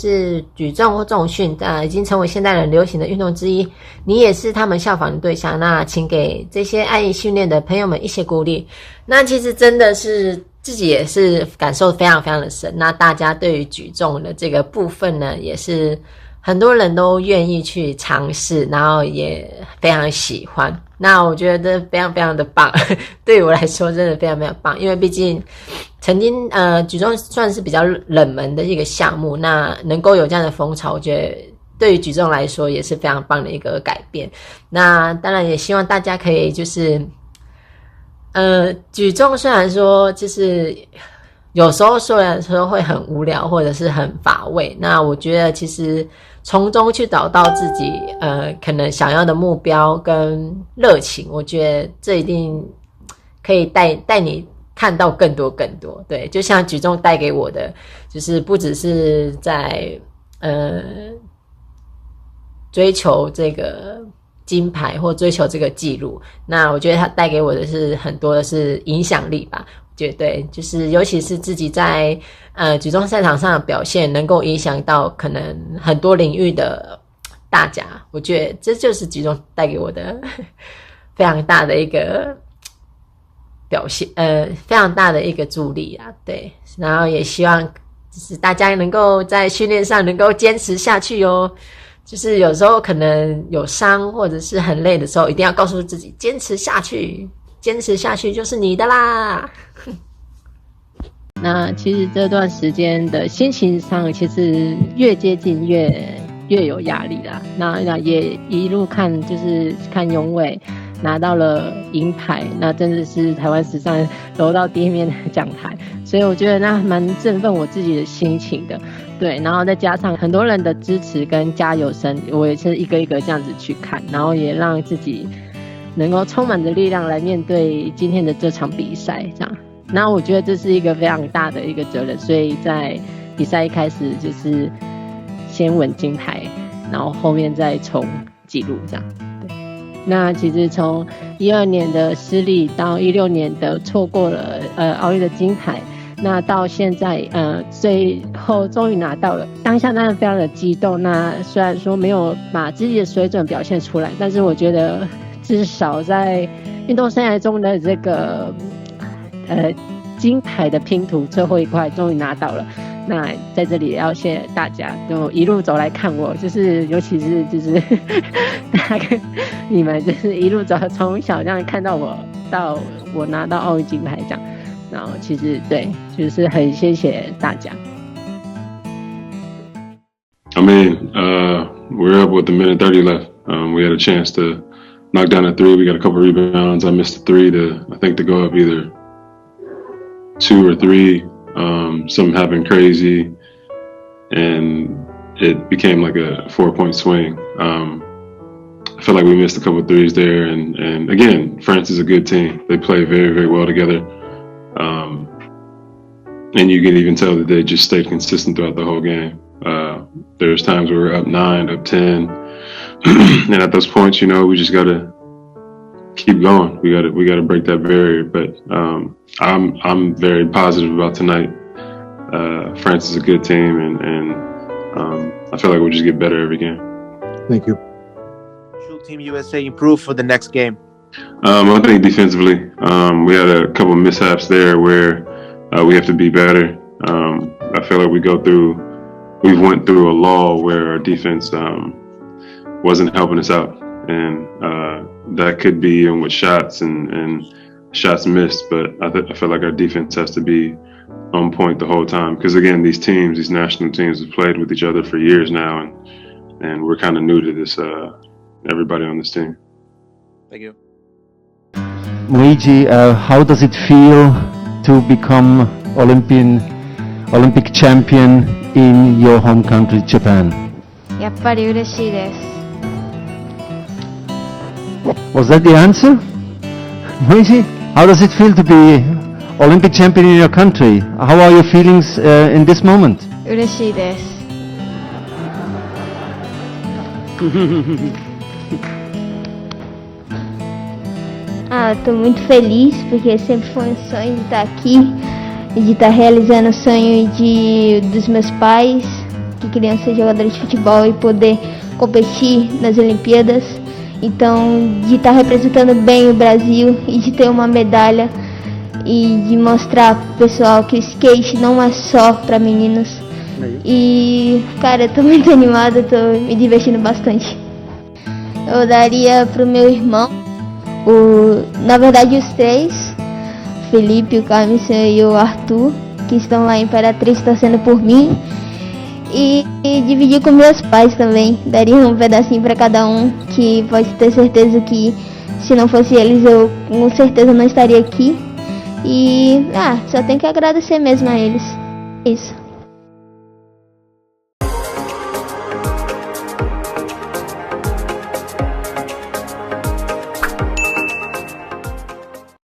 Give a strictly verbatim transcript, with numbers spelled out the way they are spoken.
是举重或重训，呃，已经成为现代人流行的运动之一，你也是他们效仿的对象。那请给这些爱训练的朋友们一些鼓励。那其实真的是自己也是感受非常非常的深。那大家对于举重的这个部分呢，也是很多人都愿意去尝试，然后也非常喜欢。那我觉得非常非常的棒，对于我来说真的非常非常棒，因为毕竟曾经呃举重算是比较冷门的一个项目，那能够有这样的风潮，我觉得对于举重来说也是非常棒的一个改变。那当然也希望大家可以就是，呃，举重虽然说就是有时候虽然说会很无聊或者是很乏味，那我觉得其实从中去找到自己呃可能想要的目标跟热情，我觉得这一定可以带带你看到更多更多。对，就像举重带给我的，就是不只是在呃追求这个金牌或追求这个记录，那我觉得它带给我的是很多的是影响力吧。绝对就是，尤其是自己在呃举重赛场上的表现，能够影响到可能很多领域的大家，我觉得这就是举重带给我的非常大的一个表现，呃，非常大的一个助力啊。对，然后也希望就是大家能够在训练上能够坚持下去哦。就是有时候可能有伤或者是很累的时候，一定要告诉自己坚持下去，坚持下去就是你的啦。那其实这段时间的心情上，其实越接近越越有压力啦。那那也一路看，就是看永伟拿到了银牌，那真的是台湾史上楼到地面的奖牌，所以我觉得那蛮振奋我自己的心情的。对，然后再加上很多人的支持跟加油声，我也是一个一个这样子去看，然后也让自己能够充满着力量来面对今天的这场比赛，这样。那我觉得这是一个非常大的一个责任，所以在比赛一开始就是先稳金牌，然后后面再冲纪录这样。对，那其实从一二年的失利到一六年的错过了呃奥运的金牌，那到现在呃最后终于拿到了，当下当然非常的激动。那虽然说没有把自己的水准表现出来，但是我觉得至少在运动生涯中的这个呃金牌的拼图最后一块终于拿到了。那在这里也要谢谢大家，就一路走来看我，就是尤其是就是大家你们就是一路走从小这样看到我到我拿到奥运金牌这样，然后其实对，就是很谢谢大家。 I mean, uh, we were up with a minute thirty left. Um, we had a chance to knock down a three. We got a couple rebounds. I missed a three to, I think, to go up either two or three. Um, something happened crazy, and it became like a four-point swing. Um, I feel like we missed a couple threes there, and and again, France is a good team. They play very, very well together. Um, and you can even tell that they just stayed consistent throughout the whole game. Uh, there's times where we're up nine, up ten, and at those points, you know, we just gotta keep going. We gotta we gotta break that barrier. But um, I'm I'm very positive about tonight. Uh, France is a good team, and and um, I feel like we'll just get better every game. Thank you. Should Team U S A improve for the next game? Um, I think defensively, um, we had a couple mishaps there where uh, we have to be better. Um, I feel like we go through, we've went through a lull where our defense um, wasn't helping us out, and uh, that could be even with shots and, and shots missed. But I, th- I feel like our defense has to be on point the whole time because again, these teams, these national teams, have played with each other for years now, and and we're kind of new to this. Uh, everybody on this team. Thank you. Moichi, uh, how does it feel to become Olympian Olympic champion in your home country, Japan? やっぱり嬉しいです。 Was that the answer? Moichi, how does it feel to be Olympic champion in your country? How are your feelings uh, in this moment? 嬉しいです。 Ah, eu tô muito feliz porque sempre foi um sonho de estar aqui e de estar realizando o sonho de, dos meus pais. que queriam ser jogadores de futebol e poder competir nas Olimpíadas. Então, de estar representando bem o Brasil e de ter uma medalha e de mostrar pro pessoal que o skate não é só para meninos. E, cara, eu tô muito animada, tô me divertindo bastante. Eu daria pro meu irmão, o, na verdade os três, Felipe, o Camis e o Arthur, que estão lá em Imperatriz torcendo por mim. E, e dividir com meus pais também. Daria um pedacinho para cada um, que pode ter certeza que se não fosse eles eu com certeza não estaria aqui. E, ah, só tenho que agradecer mesmo a eles. Isso.